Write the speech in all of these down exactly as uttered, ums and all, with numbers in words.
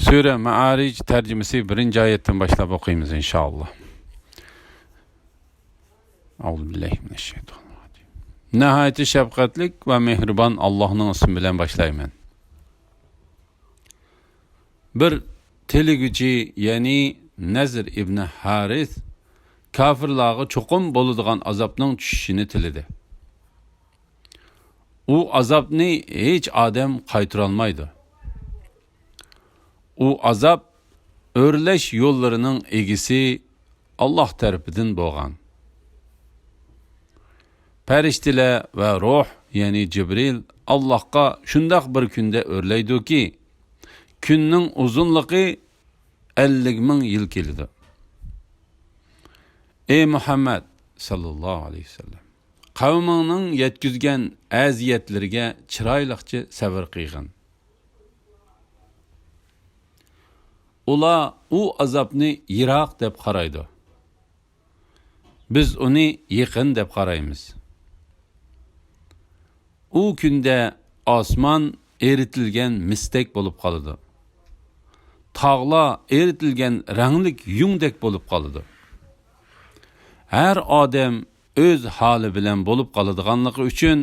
سۈرە مائارىج تەرجىمىسى بىرىنچى ئايەتتىن باشلاپ ئوقۇيمىز، ئىنشائاللا. ئەئۇزۇ بىللاھى مىنەششەيتانىررەجىم. ناھايىتى شەپقەتلىك ۋە مېھرىبان ئاللاھنىڭ ئىسمى بىلەن باشلايمەن. بىر تىلىگۈچى، يەنى نەزىر ئىبنى ھارىس كاپىرلارغا چوقۇم بولىدىغان ئازابنىڭ چۈشۈشىنى تىلىدى. ئۇ ئازابنى ھېچ ئادەم قايتۇرالمايدۇ. ئۇ ئازاب ئۆرلەش يوللىرىنىڭ ئىگىسى ئاللاھ تەرىپىدىن بولغان. پەرىشتىلەر ۋە روھ، يەنى جىبرىل، ئاللاھقا شۇنداق بىر كۈندە ئۆرلەيدۇكى، كۈننىڭ ئۇزۇنلۇقى ئەللىك مىڭ يىل كېلىدۇ. ئەي مۇھەممەد ساللاللاھۇ ئەلەيھى ۋەسەللەم، قەۋمىڭنىڭ يەتكۈزگەن ئەزىيەتلىرىگە چىرايلىقچە سەۋر قىلغىن. ئۇلار ئۇ ئازابنى يىراق دەپ قارايدۇ. بىز ئۇنى يېقىن دەپ قارايمىز. ئۇ كۈندە ئاسمان ئېرىتىلگەن مىستەك بولۇپ قالىدۇ. تاغلار ئېرىتىلگەن رەڭلىك يۇڭدەك بولۇپ قالىدۇ. ھەر ئادەم ئۆز ھالى بىلەن بولۇپ قالىدىغانلىقى ئۈچۈن،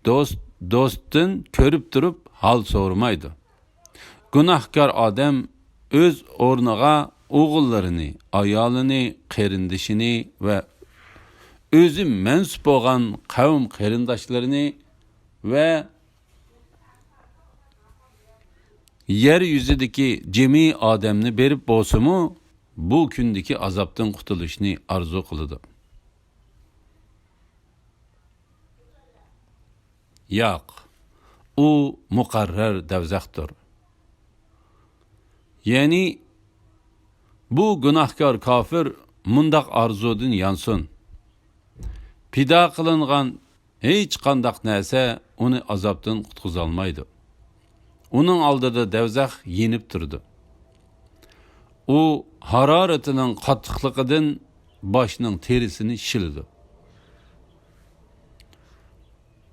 دوست، دوستتىن كۆرۈپ تۇرۇپ ھال سورىمايدۇ. گۇناھكار ئادەم ئۆز ئورنىغا ئوغۇللىرىنى، ئايالىنى، قېرىندىشىنى ۋە ئۆزى مەنسۇپ بولغان قەۋم قېرىنداشلىرىنى ۋە يەر يۈزىدىكى جىمى ئادەمنى بېرىپ بولسىمۇ، بۇ كۈندىكى ئازابتىن قۇتۇلۇشنى ئارزۇ قىلىدۇ. ياق، ئۇ مۇقەررەر دەۋزەختۇر. يەنى، بۇ گۇناھكار كاپىر مۇنداق ئارزۇدىن يانسۇن: پىدا قىلىنغان ھېچقانداق نەرسە ئۇنى ئازابتىن قۇتقۇزالمايدۇ. ئۇنىڭ ئالدىدا دەۋزەخ يېنىپ تۇرىدۇ. ئۇ ھارارىتىنىڭ قاتتىقلىقىدىن باشنىڭ تېرىسىنى شىلىدۇ.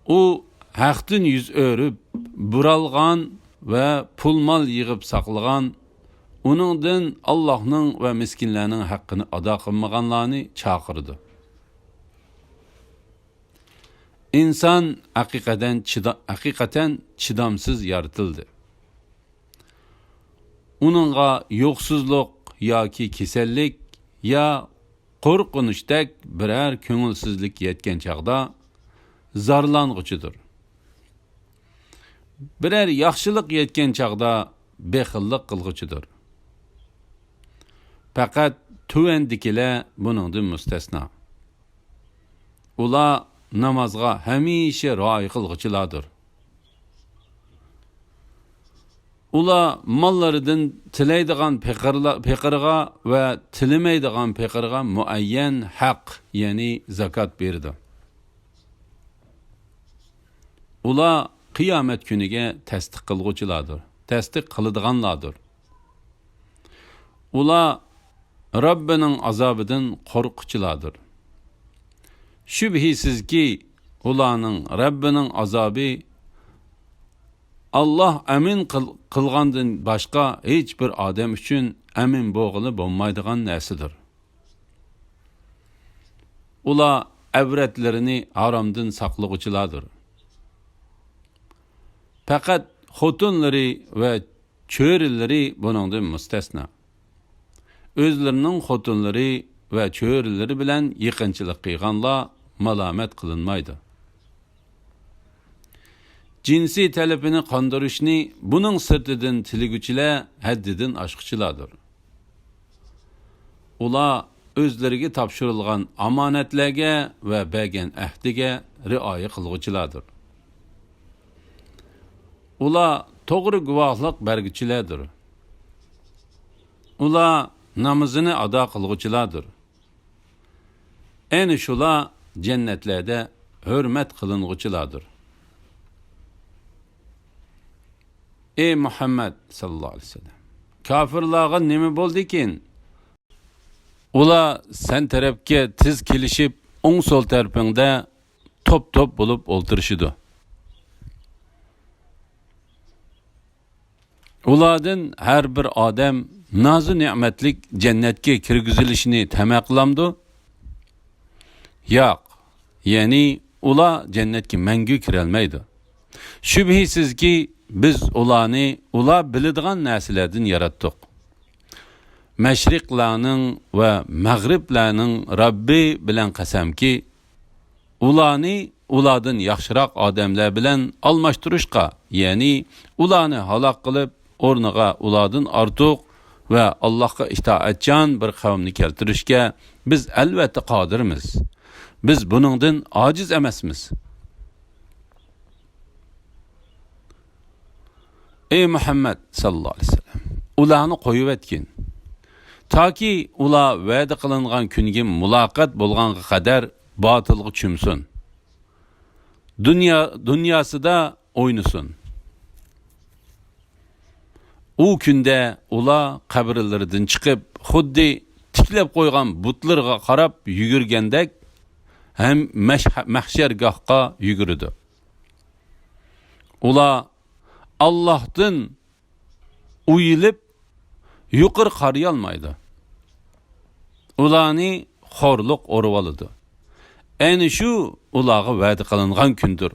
ئۇ ھەقتىن يۈز ئۆرۈپ، بۇرالغان ۋە پۇل-مال يىغىپ ساقلىغان، ئۇنىڭدىن ئاللاھنىڭ ۋە مىسكىنلەرنىڭ ھەققىنى ئادا قىلمىغانلارنى چاقىرىدۇ. ئىنسان ھەقىقەتەن چىدا-، ھەقىقەتەن چىدامسىز يارىتىلدى. ئۇنىڭغا يوقسۇزلۇق ياكى كېسەللىك يا قورقۇنچتەك بىرەر كۆڭۈلسىزلىك يەتكەن چاغدا زارلانغۇچىدۇر. بىرەر ياخشىلىق يەتكەن چاغدا بېخىللىق قىلغۇچىدۇر. پەقەت تۆۋەندىكىلەر بۇنىڭدىن مۇستەسنا. ئۇلار نامازغا ھەمىشە رىئايە قىلغۇچىلاردۇر. ئۇلار ماللىرىدىن تىلەيدىغان پېقىرلا-، پېقىرغا ۋە تىلىمەيدىغان پېقىرغا مۇئەييەن ھەق، يەنى زاكات بېرىدۇ. ئۇلار قىيامەت كۈنىگە تەستىق قىلغۇچىلاردۇر، تەستىق قىلىدىغانلاردۇر. ئۇلار رەببىنىڭ ئازابىدىن قورققۇچىلاردۇر. شۈبھىسىزكى، ئۇلارنىڭ رەببىنىڭ ئازابى ئاللاھ ئەمىن قىل-، قىلغاندىن باشقا ھېچ بىر ئادەم ئۈچۈن ئەمىن بولغىلى بولمايدىغان نەرسىدۇر. ئۇلار ئەۋرەتلىرىنى ھارامدىن ساقلىغۇچىلاردۇر. پەقەت خوتۇنلىرى ۋە چۆرىلىرى بۇنىڭدىن مۇستەسنا. ئۆزلىرىنىڭ خوتۇنلىرى ۋە چۆرىلىرى بىلەن يېقىنچىلىق قىلغانلار مالامەت قىلىنمايدۇ. جىنسىي تەلىپىنى قاندۇرۇشنى بۇنىڭ سىرتىدىن تىلىگۈچىلەر ھەددىدىن ئاشقۇچىلاردۇر. ئۇلار ئۆزلىرىگە تاپشۇرۇلغان ئامانەتلەرگە ۋە بەرگەن ئەھدىگە رىئايە قىلغۇچىلاردۇر. ئۇلار توغرا گۇۋاھلىق بەرگۈچىلەردۇر. ئۇلار نامىزىنى ئادا قىلغۇچىلاردۇر. ئەنە شۇلار جەننەتلەردە ھۆرمەت قىلىنغۇچىلاردۇر. ئەي مۇھەممەد ساللاللاھۇ ئەلەيھى ۋەسەللەم، كاپىرلارغا نېمە بولدىكىن؟ ئۇلار سەن تەرەپكە تېز كېلىشىپ، ئوڭ سول تەرىپىڭدە توپ-توپ بولۇپ ئولتۇرۇشىدۇ. ئۇلاردىن ھەر بىر ئادەم نازۇ نېمەتلىك جەننەتكە كىرگۈزۈلۈشىنى تەمە قىلامدۇ؟ ياق، يەنى ئۇلار جەننەتكە مەڭگۈ كىرەلمەيدۇ. شۈبھىسىزكى، بىز ئۇلارنى ئۇلار بىلىدىغان نەرسىلەردىن ياراتتۇق. مەشرىقلارنىڭ ۋە مەغرىبلەرنىڭ رەببى بىلەن قەسەمكى، ئۇلارنى ئۇلاردىن ياخشىراق ئادەملەر بىلەن ئالماشتۇرۇشقا، يەنى ئۇلارنى ھالاك قىلىپ، ئورنىغا ئۇلاردىن ئارتۇق ۋە ئاللاھقا ئىتائەتچان بىر قەۋمنى كەلتۈرۈشكە بىز ئەلۋەتتە قادىرمىز. بىز بۇنىڭدىن ئاجىز ئەمەسمىز. ئەي مۇھەممەد ساللاللاھۇ ئەلەيھى ۋەسەللەم، ئۇلارنى قويۇۋەتكىن. تاكى ئۇلار ۋەدە قىلىنغان كۈنگە مۇلاقات بولغانغا قەدەر باتىلغا چۆمسۇن. دۇنيا، دۇنياسىدا ئوينىسۇن. ئۇ كۈندە ئۇلار قەبرىلىرىدىن چىقىپ، خۇددى تىكلەپ قويغان بۇتلىرىغا قاراپ يۈگۈرگەندەك ھەم مەش-، مەھشەرگاھقا يۈگۈرىدۇ. ئۇلار ئاللاھتىن ئۇيىلىپ، يۇقىرى قارىيالمايدۇ. ئۇلارنى خورلۇق ئورىۋالىدۇ. ئەنە شۇ ئۇلارغا ۋەدە قىلىنغان كۈندۇر.